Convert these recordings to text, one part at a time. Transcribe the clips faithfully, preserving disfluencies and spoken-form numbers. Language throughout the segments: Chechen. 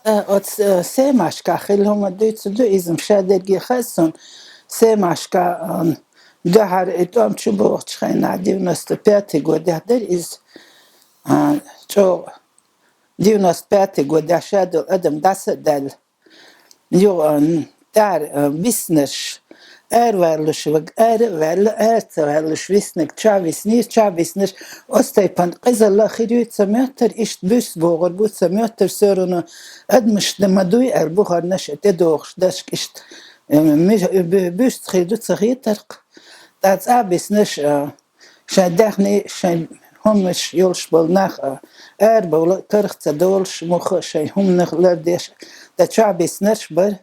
Э, оцу, э, Семашка хилла хӀума дуьйцур ду, иза-м шадерриге хаьа суна. Семашка, э, дуьхьара и тӀом чу богӀучу хенахь, девяносто пятый годехь дара иза, э, чӀогӀа. Девяносто пятый годехь шадолу адам дӀаса а даьлла. Юха, э, тӀаьхьара, э, биснарш, араваьллуш вага, ара а ваьлла, ара ца ваьллуш виснарг чохь виснера, чохь биснарш, оцу тайпана къизалла хир ю ца моьттура, иштта буьйса богӀур бу ца моьттура, всё равно адамаш ма дуй аьлла, бухарнаш а тӀедогӀуш дашка иштта, э, ми-, бу-, буьйса хир ду ца хетарх. Ткъа цӀа биснарш, э, шайн даьхни, шайн хӀуманаш йолуш болу нах, а, арабовла карах ца долуш, муха а шайн хӀуманах лардеш, ткъа чохь биснарш бара.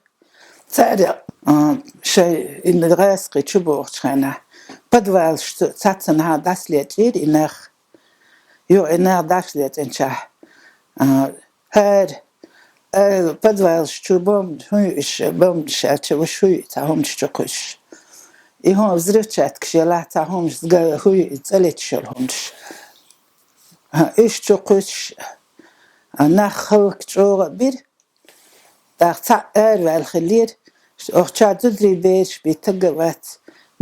Цара, а, шайн и гӀазкхи чу богӀучу хенахь, подвалаш цу-, цхьаццанхьа дӀасалечкъийра и нах. Юха и нах дӀасалечкъинчохь, а, хӀара, э, подвалаш чу бомб-, хӀун ю иш, бомбанаш аьлча, вуьш хӀун ю цхьа хӀуманаш чу кхуьссуш. И хӀун взрывчаткаш елахь цхьа хӀуманаш, хӀун ю и цӀа леташ йолу хӀуманаш. А, уьш чу кхуьссуш, а, нах хӀаллак чӀогӀа а бира. ТӀаккха цхьаъ араваьлла хиллера, охьа чохь зударий бераш бен таг а вац,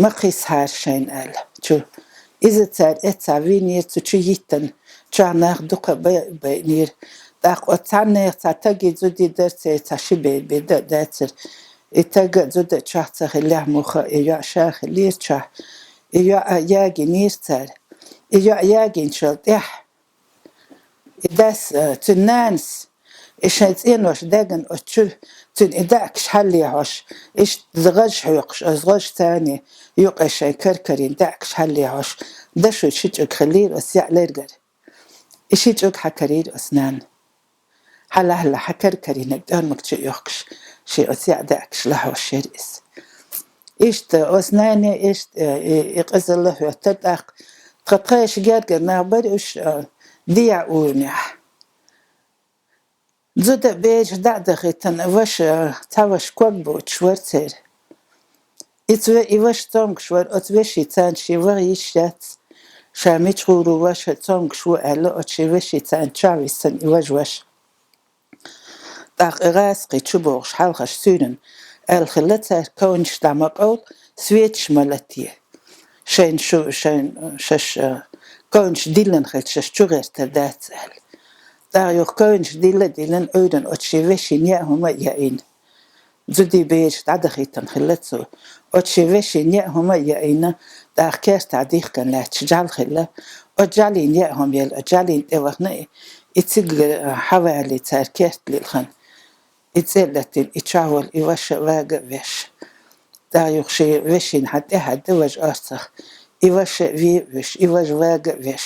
ма кхиссахьара шайна аьлла. Чу иза цара эццахь вийнера, цу чу йиттина, чохь нах дукха а бай-, байинера. ТӀаккха оцу цхьаннех цхьа таги зуди дара, церан цхьа ши бер бен дан а дацара. И таг а, зуда а чохь ца хиллехь муха, и йоӀ ша хиллера чохь. И йоӀ а ягийнера цара. И йоӀ ягийнчул тӀаьхьа и дас, э, цуьнан нанас, и шайн цӀенош деган оцу чу, цуьнан и даьӀахкаш хьаллехьош, иштта гӀаж хьоькхуш, оцу гӀаж царний юккъе шайн каркарийн даьӀахкаш хьаллехьош, дашуьйту ши чӀуг хиллера оцу яа лергара. И ши чӀуг хьакарийра оцу нанна. Хьалахьла хьакаркарийнарг тӀормаг чу а йохкуш, шен оцу яа даьӀахкаш лахьош яра иза. Иштта оцу нане, иштта, э, и, и къизалла хӀоьттира тӀаккха. Тхан тхешан гергара нах бара уьш, э, дехьа урамехь. Зуда а бераш дӀа а дахийтина, ваша, цхьа ваша ког боцуш вара церан. Иза ве-, и ваша цомгуш вара, оцу вешин царна шен ваха йиш яц. Ша мичахь ву ваша цомгуш ву аьлла, оцу шен вешин царна чохь виссина и важа ваша. ТӀаккха и гӀазкхи чу богӀуш хьалхаш суьйранна аьлла хилла цара, ковнаш дӀа ма къовла, светаш ма латае. Шайна шу, шайна шаьш, э, ковнаш диллина хилча шаьш чу гӀертар дац аьлла. ТӀаккха юха ковнаш дилла а диллина, Ӏуьйранна оцу шен вешин яа хӀума а яийна. Зудий бераш дӀадахийтина хилла цо. Оцу шен вешин яа хӀума а яийна, тӀаккха кертахь дихкина лаьтташ жӀаьла хилла. Оцу жӀаьлин яа хӀума елла, оцу жӀаьлин тӀе вахана и, и цига, э, хьавалий цара керт лилхина. И цӀе а латийна, и чохь волу и ваша а вага а веш. ТӀаккха юха шен вешина хьан тӀе хьаьдда важа орцах. И ваша а вен а вуьш, и важа вага а веш.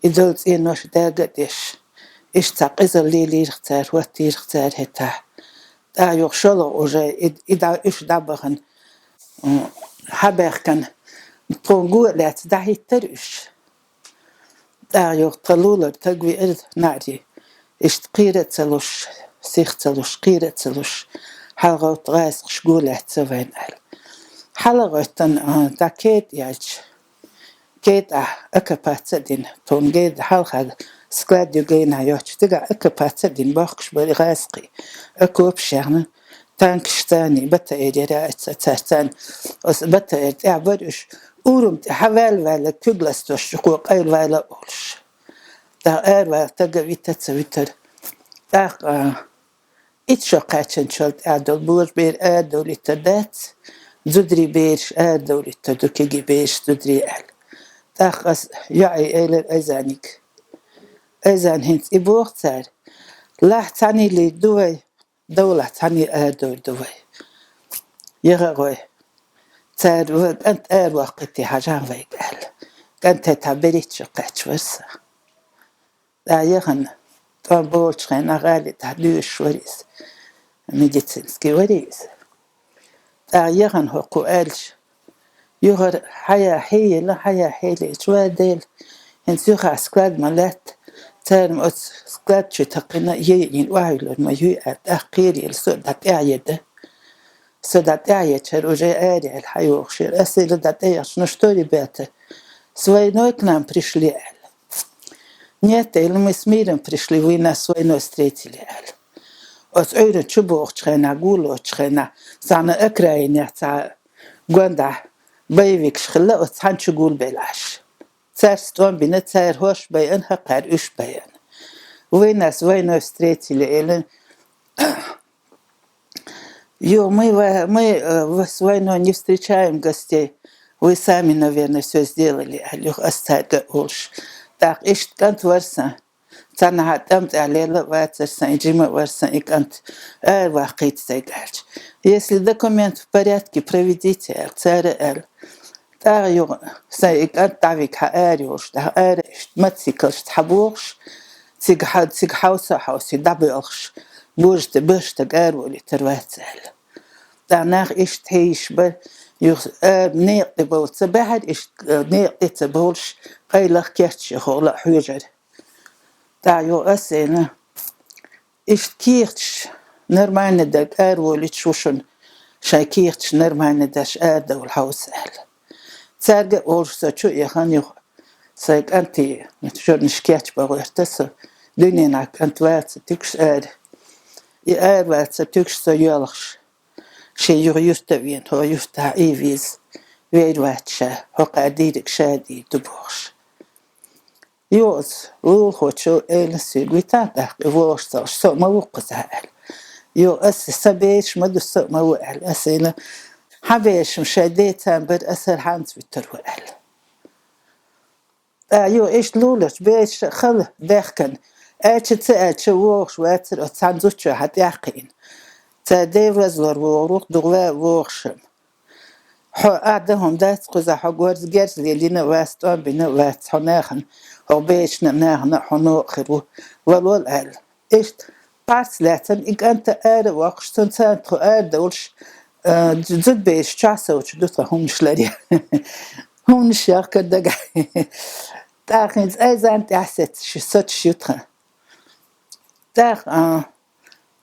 И долу цӀенош дага а деш. Иштта цхьа къизалла лелийрах цара, хӀоттийрах цара хӀетахь. ТӀаккха юха шолгӀа уже и, и дӀа, уьш дӀабахана, м, хьабаьхкина, тхуна го а лаьцна дӀахӀиттара уьш. ТӀаккха юха тхан лулара таг веара наӀарий. Иштта кхера а ца луш, сих ца луш, кхера а ца луш, хьалагӀовтта гӀазкхаша го лаьцна вайна аьлла. ХьалагӀоьттина, а, дӀа кетӀа яьлча, кетӀахь оккупаци а дина, тхуна гайна хьалха склад ю гайна йоцуш, цигахь оккупаци а дина бохкуш бара гӀазкхий. Окопаш яьхна, танкаш царний, БТР яра, царна, оцу БТР тӀехь бара уьш, урам тӀе хьаваьлла-ваьлла, куьг ластош чухула къайлаваьлла а олуш. ТӀаккха араваьлла таг а вита а ца витара. ТӀаккха, а, итт шо кхаьчначул тӀаьхьа долу божабер арадовлуьйтур дац, зударий бераш арадовлуьйтур ду, кегий бераш, зударий аьлла. ТӀаккха ас йоӀе элира Айзаниг. Айзан, хӀинца и боху цара: «Лахь цхьаьний лийр ду вай, довлахь цхьаьний арадовр ду вай. Яха а гӀой. Цара ва-, кӀант араваккхийта хьажахьа вайга», — аьлла. КӀант хӀетахь берхӀитта шо кхаьчна вара сан. ТӀаккха яхана, тӀом болучу хенахь гӀали тӀехь доьшуш вара иза. Медицинский вара иза. ТӀаккха яхана хӀокхо аьлча, юхара хьая хьеяла, хьая хьелийча, ва Дела, хӀинца юха склад ма лаьтта, цара ма оцу склад чу такхина, яйина охьайиллур ма юй аьлла, тӀаккха кхерийла со а дӀатӀаьхьеда. Со дӀатӀаьхьечара уже араелла хьайогӀуш яра. Ас элира дӀатӀаьхьча: «Ну что, ребята, с войной к нам пришли?» — аьлла. «Нет, — элира, — мы с миром пришли, вы нас с войной встретили», — аьлла. Оцу Ӏуьйранна чу богӀучу хенахь, гулочу хенахь, цхьана окраинехь цхьа гондахь боевикаш хилла, оцу цхьана чу гулбелла Ӏаш. Цаьрца тӀом бина, цара хӀорш байина, хӀокхара уьш байина. Вы нас войной встретили, элира. Йо, мы, ва- мы э, вас войной не встречаем гостей. Вы сами, наверное, все сделали, аьлла, юха ас цаьрга олуш. ТӀаккха иштта кӀант вара сан. Цхьаннахьа тӀам тӀехь лелла а вацара сан и жима а вара сан и кӀант. Ара ваккхийта сайга аьлча. Если документ в порядке, проведите, аьлла, цара аьлла. ТӀаккха юха сан и кӀант дӀавига хьан ара йолуш, тӀаккха ара иштта мотоциклашца хьабогӀуш, цига хьа-, цига хьовса а хьовсий, дӀабоьлхуш, божа тӀе баш стаг ара волуьйтур вац аьлла. ТӀаккха нах иштта хьийзаш бара, юха ара некъа тӀе бовла ца баьхьара, иштта, э, некъа тӀе ца бовлуш, къайлаха кечъян хӀокхула а хьоьжура. ТӀаккха юха ас элира, иштта кехаташ нормально дерг ара волуьйтуш ву шуна, шайн кехаташ нормально дерш арадовла хьовса аьлла. Цаьрга а олуш со чу а яхана юха, сайн кӀанте, шурнаш кечбан гӀоьрта со, дуьненахь кӀант ваца туьгуш ара. И ара ваца туьгуш со йоьлхуш. Шен юха юьрта а вена, хӀокху юьртахь Ӏийна веза, вер вац ша, хӀокхара дийриг ша дийр ду бохуш. Юха оцу лулахочо элира соьга, витахь тӀаккха и вогӀуш ца хилча, со а ма ву кхузахь аьлла. Юха ас, сан бераш ма ду, со а ма ву аьлла. Ас элира, хьан бераш-м шайн ден царна бара, ас хӀара хьанца вуьтур ву аьлла. ТӀаккха юха иштта лулахочо бераш а хала даьхкина, аьлча а ца аьлча а вогӀуш вацара оцу цхьана зудчо хьан тӀаьхьа кхиъна. Цара ден возалора вогӀур ву-кх, дукха ван а вогӀуш-м. Хьо а дан хӀума дац кхузахь, хьо горз-, герз лелийна а вац, тӀом бина а вац, хьо нахана, хьо берашна а, нахана а хьо новкъа хир ву, валол аьлла. Иштта парц лаьцна и кӀант а ара а воккхуш, цунна царна тхо арадовлуш, а, зудбераш чохь совцуш ду тхан хӀуманаш ларъян. ХӀуманаш йохкар дагахь. ТӀаккха хӀинца айзан тӀаьхьа сецаш, соцуш ю тхан. ТӀаккха, а,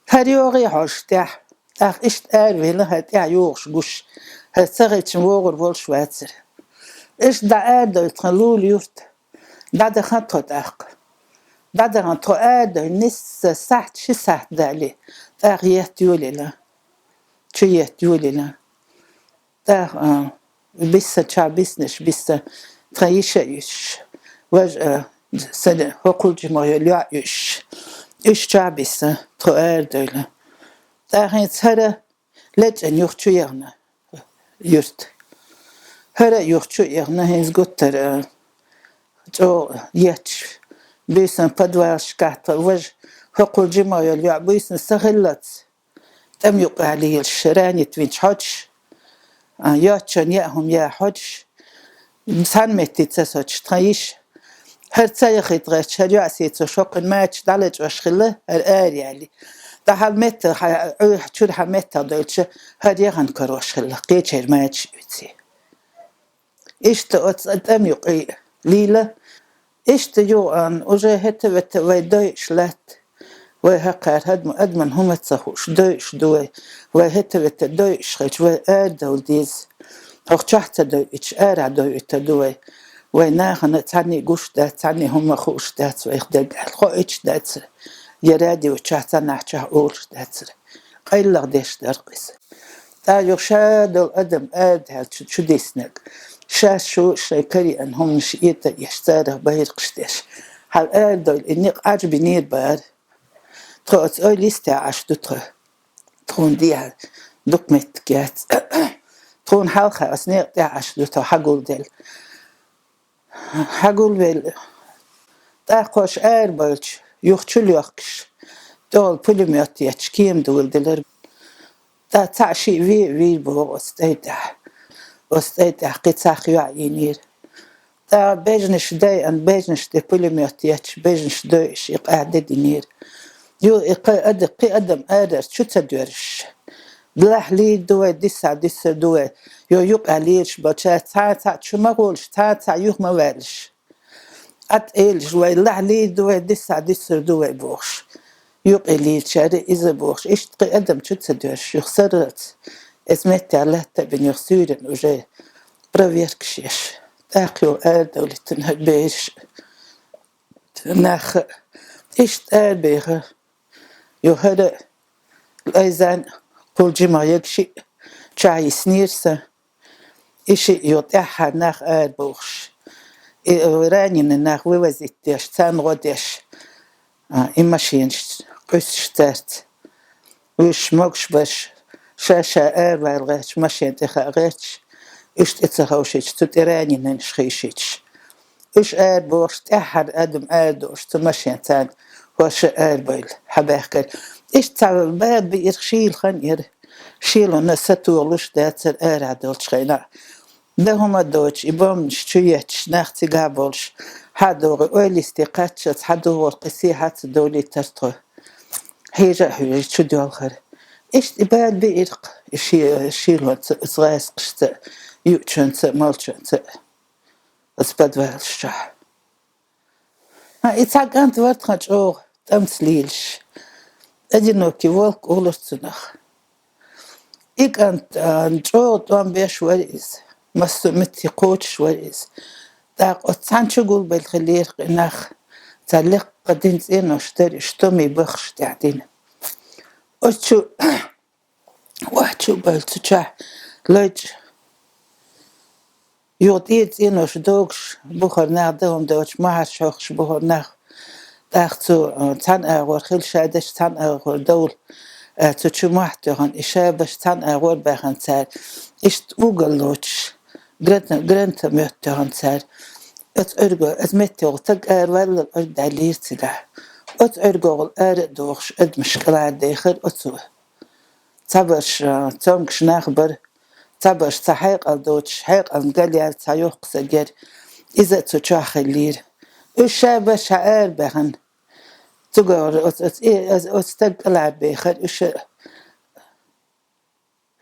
хӀара йогӀий хьожуш тӀехь, тӀаккха иштта аравелла хӀара тӀехь йогӀуш гуш, хӀара ца хилча вогӀур волуш вацара. Иштта дӀа арадевлла тхан лула юрта, дӀадахана тхо тӀаккха. ДӀадахана тхо арадевлла, нисса сахьт, ши сахьт дале, тӀаккха етта йолийла, чу етта йолийла. ТӀаккха, а, биса ча биснаш, биса тхан йиша а йиш, важа, а, сан хӀокхул жима йолу йоӀ йиш. Уьш ча биса, тхо арадевлла. ТӀаккха хӀинца хӀара лечкъина юха чу яхана юрт. ХӀара а юха чу яхана, хӀинца гуттара, а, чӀогӀа етташ. Буьйсанна подвалашкахь тхан важа хӀокхул жима йолу йоӀ буьйсанна сан хиллалц. ТӀам юкъахь лелаш, ранить винчу хьожуш, а, йоцчунна яа хӀума яа хьожуш, цхьана метте ца соцуш тхан йиш. ХӀара ца яхийта гӀерташ, хӀара йоӀ сецо шоккхуьнан мачаш дӀалечкъош хилла, хӀара ара яьлла. ТӀаккха хьан метта, хьан, Ӏуьйхьа чуьра хьан метта дойтуш, хӀара яхана карош хилла, кхечеран мачаш оьций. Иштта оцу тӀам юкъе лийла. Иштта юха, уже хӀета-вета вай дойуш латта. Вай хӀокхара хӀадма-, адаман хӀума ца хууш, дойуш ду вай. Вай хӀета-вета дойуш хилча, вай арадовла деза. ХӀокху чохь ца дойуьйтуш, арахь дойуьйтур ду вай. Вай нахана цхьанне гуш дац, цхьанне хӀума хууш дац вайх дерг аьлла, хоуьйтуш дацара. Я радиочохь, цхьаннахьчохь олуш дацара. Къайлаха деш дара-кх иза. ТӀаккха юха ша долу адам арадаьлла чу, чу диснарг. Шаьш шу шайн караеана хӀуманаш этӀа а еш, царах байракхаш деш. Хьал арадевлла и некъ Ӏаж бинера бара. Тхо оцу ойла йистехь Ӏаш ду тхо. Тхуна дехьа дукха меттиг яц. Тхуна хьалха оцу некъа тӀехь Ӏаш ду тхо хьагулделла. Хьагулвелла, тӀаккха хӀорш арабевлча, юха чу лоьхкуш, тӀехула пулемёт етташ кема доладелира. ТӀаккха цхьаъ шиъ ве а вийра боху оцу тӀай тӀехь. Оцу тӀай тӀехь кхин цхьа йоӀ йинера. ТӀаккха бежнаш дайъина, бежнаш тӀе пулемёт етташ, бежнаш дойуш, и къаьхьа де динера. Юха и кхин ада-, кхин адам арара чу ца доьрзуш. Лаьхьа лийр ду вай, дисахь дисар ду вай. Йо, юкъахь лелаш болчара цхьа а цхьаъ чу ма гӀолуш, цхьа а цхьаъ юха ма ваьллаш. ТӀаьхьа элаш вай, лаьхьа лийр ду вай, дисахь дисар ду вай бохуш. Юкъе лийрчара иза бохуш. Иштта кхин адам чу ца доьрзуш, юха сарралц. Эцу меттехь латта а бина, юха суьйрана уже проверкаш еш. ТӀаккха юха арадовлийтина бераш. Нах а иштта арабеха. Юха хӀара Айзан, кулджима ягши чай снирса. Иши ю тӀехьа нах арбухш. И, э, раненый нах вывозить деш, цан гӀо деш. А, и машинаш къуьсуш царц. Уьш могуш баш, ша-ша арвал гӀерташ, машин тӀеха гӀерташ, уьш тӀе ца ховшича, цу тӀе раненынаш хийшича. Уьш арбохуш, тӀаьххьара адам арадууш, цу машин царна хӀорша арабайла хьабаьхкар. Иштта цхьа баба биъира, шийла хан яра. Шийлана сатохалуш дацара ара долчу хенахь. Дан хӀума доцуш, и бомбанаш чу етташ, нах цигахь болуш, хьадогӀу, ойла йисте кхаччалц хьадогӀура, кхин сий хьа ца довлийтара тхо. Хьежа а хьоьжуш чу доьлхура. Иштта и баба биъира-кх, и ши-, шийлонца, оцу гӀазкхашца, юучунца а, молчунца а, оцу подвалаш чохь. А, и цхьа кӀант вара тхан чӀогӀа тӀамца лелаш. Одинокий волк олура цунах. И кӀант, а, чӀогӀа тӀом беш вара иза. Массо а меттиг кхочуш вара иза. ТӀаккха оцу цхьана чу гулбелла хиллера-кх и нах. Цхьа лекха дина цӀенош дара, и штоми баххаш тӀехь дина. Оцу чу, охьа чу а бевлла, цу чохь лайча юха тӀера цӀенош догуш бухара нах, дан хӀума доцуш, махьарш хьоькхуш бухара нах. ТӀаккха цу, а, цхьана агӀор хила, ша деш цхьана агӀор довла, а, цу чу мохь тоьхна, и шабаш цхьана агӀор баьхна цара. Иштта угол лоцуш, гран-, гранатомет тоьхна цара. Оцу Ӏуьрго, оцу меттехула стаг араваллал Ӏуьрг даьллера цигахь. Оцу Ӏуьргохула ара а дохуш, адамаш кӀелхьардехира оцо. Цхьабарш, а, цомгуш нах бара, цхьабарш цхьа хьекъал доцуш, хьекъална галъяьлла цхьа йоккха стаг яра, иза а цу чохь хиллера. Уьш шабаш хьа арабаьхна, цуьнгара оцу, оцу, и, оцу, оцу стаг кӀелхьарбехира уьш а.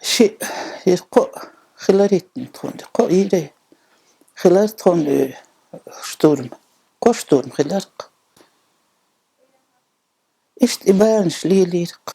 Шиъ, хӀара кхоъ хиларий тхуна, кхоъ йирий? Хилар тхуна, э, штурм. Кхо штурм хилар-кх. Иштта и баланаш лелийра-кх.